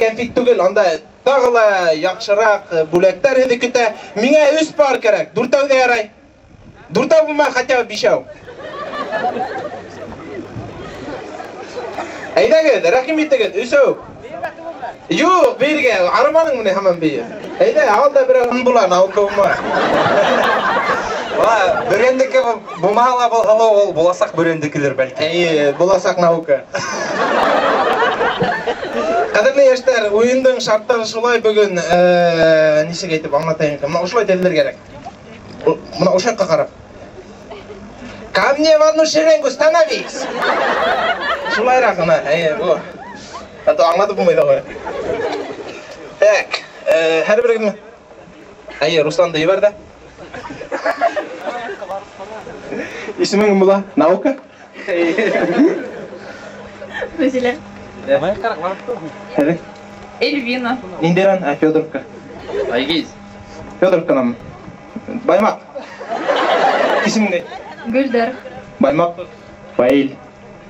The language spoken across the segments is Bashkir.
кәнфит түгел, анда тағы ла яҡшыраҡ бүләктәр һеҙҙе көтә. Миңә 3 пар кәрәк, 4 ҙә ярай. 4 булмай, хотя бы 5. Әйҙәгеҙ, рәхим итегеҙ, 3. Юҡ, бейергә, арыманың менә һаман бейер. Әйҙә, ал да берәү була, наука булма. Бөрйәндеке булмаһа ла булһа ла, ул буласаҡ бөрйәндекелер бәлки. Эйе, буласаҡ наука. Ҡәҙерле йәштәр, уйындың шарттары шулай бөгөн, нисек әйтеп аңлатайым икән? Мына ошолай теҙелер кәрәк. Мына ошо яҡҡа ҡарап. Ко мне в одну шеренгу становись. Шулайыраҡ ҡына, эйе, бу. А то аңлатып булмай ҙа ҡуя. Так, һәр берегеҙме? Эйе, Русланды ебәр ҙә. Исемең кем була? Наука? Василия. Хәҙер. Эльвина. Ниндәй район? Ә, Федоровка. Айгиз. Федоровканан. Баймаҡ. Исемең ни? Гөлдәр. Баймаҡ. Фаил.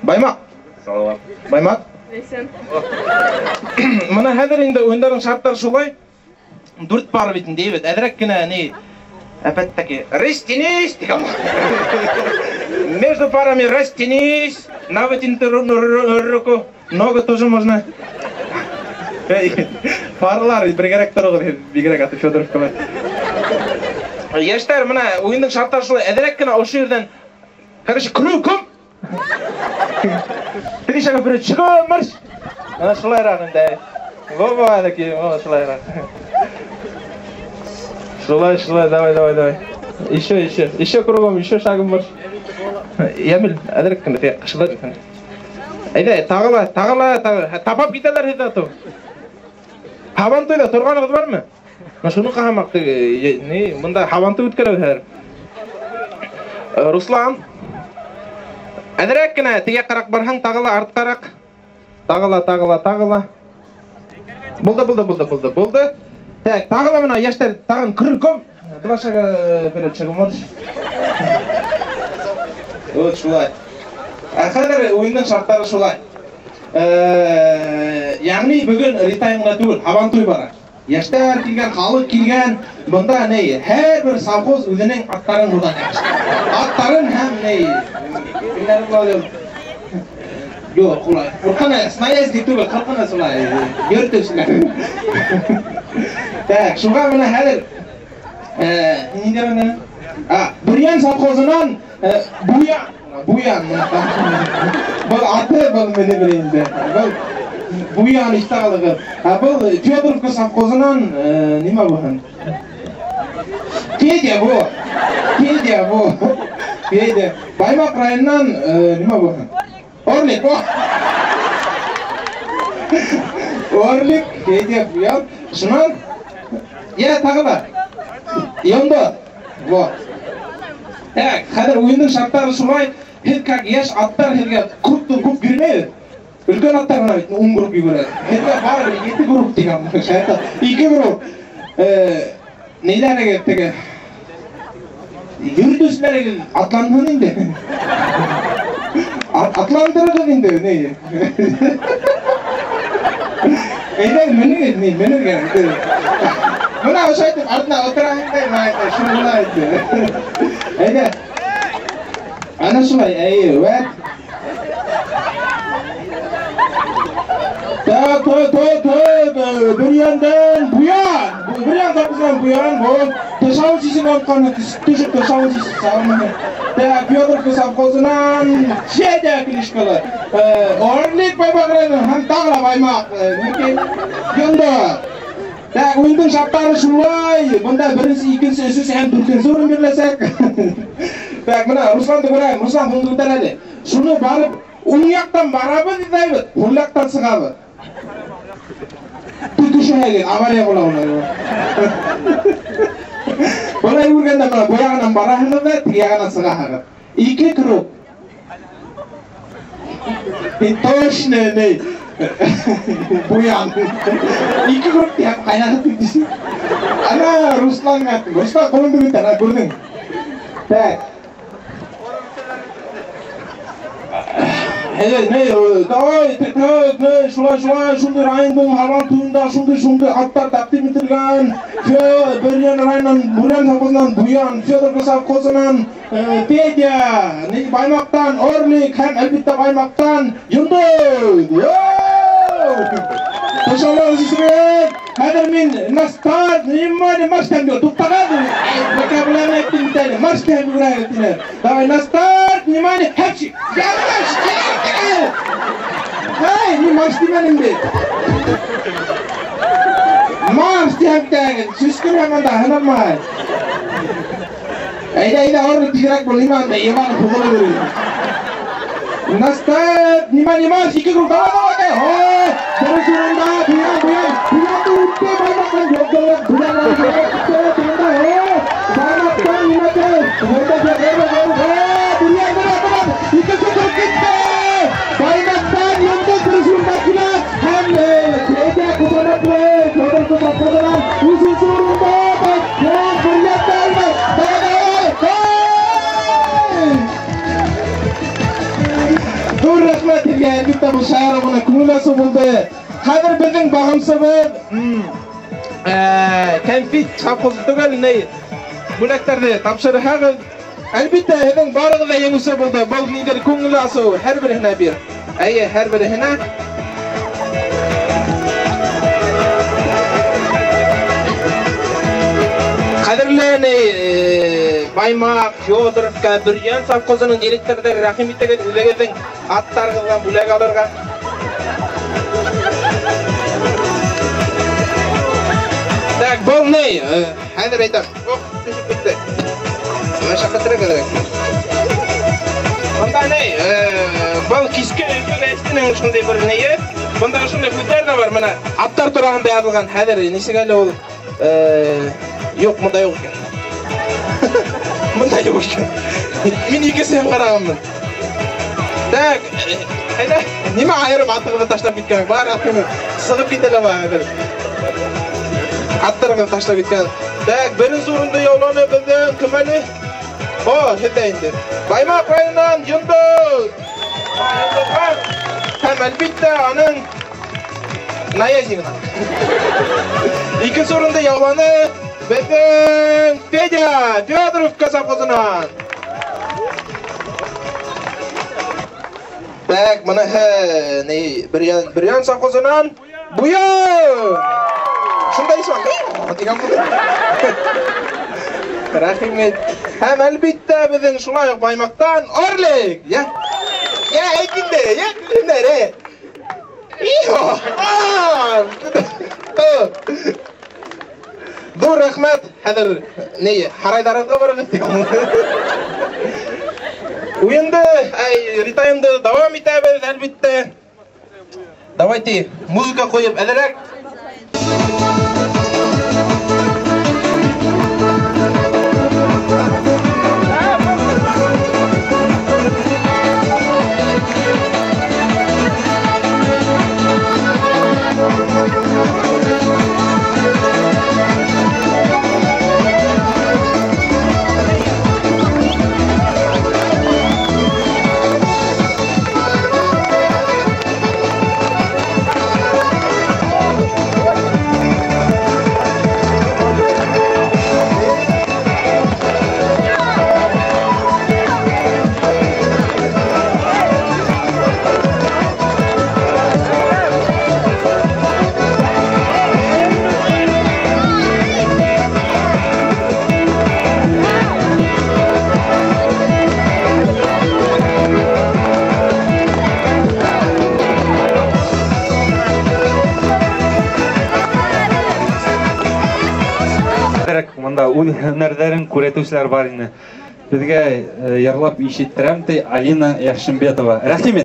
Баймаҡ. Салават. Баймаҡ. Ләйсән. Мына хәҙер инде уйындарҙың шарттары шулай. 4 пар бит инде, әйбәт. Әҙерәк кенә ни, опять-таки, растянись, тигән. Между парами растянись, на вытянутую руку, ногу тоже можно. Парлар бергәрәк тороғоҙ, бигерәк аты Федоровкалар. Йәштәр, мына уйындың шарттары шулай, әҙерәк кенә ошо ерҙән, короче, кругом. Три шага вперед, шагом марш. Ана шулайыраҡ инде. Во-во, такие, во, шулайыраҡ. Шулай, шулай, давай, давай, давай. Еще, еще, еще кругом, еще шагом марш. Ямил, әҙерәк кенә теге ҡышылдар икән. Әйҙә, тағы ла, тағы ла, тағы. Тапап китәләр һеҙҙе атыу. Һабантуйҙа торғанығыҙ бармы? Мына шуны ҡаһамаҡ теге, ни, бында һабантуй үткәрәбеҙ хәҙер. Руслан, әҙерәк кенә теге яҡҡараҡ барһаң, тағы ла артҡараҡ. Тағы ла, тағы ла, тағы ла. Булды, булды, булды, булды, булды. Так, тағы ла мына йәштәр тағын кругом. Два шага вперед, шагом марш. Вот шулай. Ә хәҙер уйындың шарттары шулай. Ягъни бөгөн ретаймға түгел, һабантуй бара. Йәштәр килгән, халыҡ килгән. Бында ни, һәр бер совхоз үҙенең аттарын ҡуйған. Аттарын һәм ни, кемдәр була? Юҡ, улай. Ҡурҡына, наездник түгел, ҡурҡына шулай. Йөртөүселәр. Так, шуға мына хәҙер, ниндәй менән? А, Бөрйән совхозынан, Буян, Буян мына. Был аты, был мене бер инде. Был Буян иҫтәлеге. Ә был Федоровка совхозынан, нимә булһын? Федя бу. Федя бу. Федя. Баймаҡ районынан, нимә булһын? Орлик. О! Орлик, Федя, Буян. Шунан, я тағы ла. Йондо. Во. Так, хәҙер уйындың шарттары шулай. Һеҙ как йәш аттар һеҙгә күптән күп бирмәйбеҙ. Өлкән аттар ғына бит 10 групп йүгерә. Һеҙгә барыбер 7 групп тигән шарт. 2 групп. Ниләрегеҙ теге? Йөртөүселәрегеҙ атланһын инде. Атландырығыҙ инде, ни? Әйҙә, менегеҙ, ни, менергә. Мына ошо әйтеп, артына ултыраһың да, мына әйтә, шуны әйтте. Әйҙә. Ана шулай, әйе, вәт. Так, той, той, той, Бөрйәндән Буян. Бөрйән совхозынан Буян, был тышауын сисеп алып төшөп тышауын сисеп салманы. Так, Федоровка совхозынан Федя кличкалы. Орлик Баймаҡ районы һәм тағы ла Баймаҡ, Микел Йондо. Так, уйындың шарттары шулай. Бында беренсе, икенсе, өсөнсө һәм дүртенсе урын биреләсәк. Так, мына Русланды күрәм, Руслан ҡулыңды күтәр әле. Шуны барып, уң яҡтан барабыҙ тиҙәйбеҙ, һул яҡтан сығабыҙ. Төшәһегеҙ, авария була улай. Былай күргәндә мына был яғынан бараһығыҙ ҙа, теге яғынан сығаһығыҙ. 2 круг. И точно, ни. Буян. 2 круг тип ҡайнатып китте. Ана Русланға, Руслан ҡулыңды күтәр, ана күрҙең. Так. Давай, не, шулай, шулай, шундый районның һабан туенда шундый шундый аттар тәкъдим ителгән. Бөрйән районыннан, Бөрйән совхозыннан Буян, Федоровка совхозыннан Петя, Баймаҡтан Орлик һәм әлбиттә Баймаҡтан Йондоҙ. Ташалар исемен. Хәҙер мин на старт, внимание, марш тәм туҡтаған. Вокабулярны әйттем бит әле. Марш тәм бирәләр. Давай на старт, внимание, хәпчик. Ярыш! Һәй, мин марш тимәнем бит. Марш тиһәм тәген, сүскер һәм анда, һынамай. Әйҙә, әйҙә, Орлик, тиҙерәк бул, нимә анда, Иван һуғылып йөрөй. На старт, внимание, марш, ике круг, давай, давай, давай. Беренсе урында, Буян, Буян, Буянды үтте, Баймаҡтан, юҡ, юҡ, Буян, Баймаҡтан, нимәкәй, Буян, Буян, Буян, икенсе круг китте. Баймаҡтан Йондоҙ беренсе урында килә, һәм Федя ҡушаматлы, Федор совхозынан өсөнсө урында, Буян, Буян, давай, давай, Ҙур рәхмәт һеҙгә, әлбиттә, был шайыры бына күңел асыу булды. Хәҙер беҙҙең бағымсыбыҙ, кәнфит совхозы түгел, ни, бүләктәрҙе тапшырһағыҙ. Әлбиттә, һеҙҙең барығыҙ ҙа еңеүсе булды. Был ниндәйҙер күңел асыу, һәр береһенә бир. Эйе, һәр береһенә. Ҡәҙерле ни, Баймаҡ, Федоровка, Бөрйән совхозының директорҙары, рәхим итегеҙ, үҙегеҙҙең аттарығыҙҙан бүләк алырға. Так, был ни? Хәҙер әйтәм. Ох, төшөп китте. Мәшәҡәтрәк әҙерәк. Бында ни? Был киске өлкәләштенең шундай бер нейе. Бында шундай һүҙҙәр ҙә бар. Мына аттар тураһында яҙылған. Хәҙер нисек әле ул? Юҡ, бында юҡ икән. Бында юҡ икән. Мин икесен ҡарағанмын. Так, әйҙә, нимә айырып атығыҙҙы ташлап киткән? Бар атығыҙ сығып китә лә бар хәҙер. Аттарығыҙҙы ташлап киткән. Так, беренсе урынды яуланы беҙҙең кем әле? О, һеҙҙә инде. Баймаҡ районынан Йондоҙ. Һәм әлбиттә аның наезднигына. Икенсе урынды яуланы беҙҙең Федя, Федоровка совхозынан. Так, быныһы ни, Бөрйән, Бөрйән совхозынан Буян. Шундай исем бар. Тигән булды. Рәхим ит. Һәм әлбиттә беҙҙең шулай уҡ Баймаҡтан Орлик. Я. Я әйт инде, я көлөмдәр, э. Ихо. Ҙур рәхмәт. Хәҙер ни, һарайҙарығыҙға барығыҙ тигән. Уйынды, әй, ритайымды дауам итәбеҙ, әлбиттә. Давайте музыка ҡуйып әҙерәк. Бында үҙ һөнәрҙәрен күрһәтеүселәр бар ине. Беҙгә йырлап ишеттерәм ти Алина Яхшимбетова. Рәхим ит.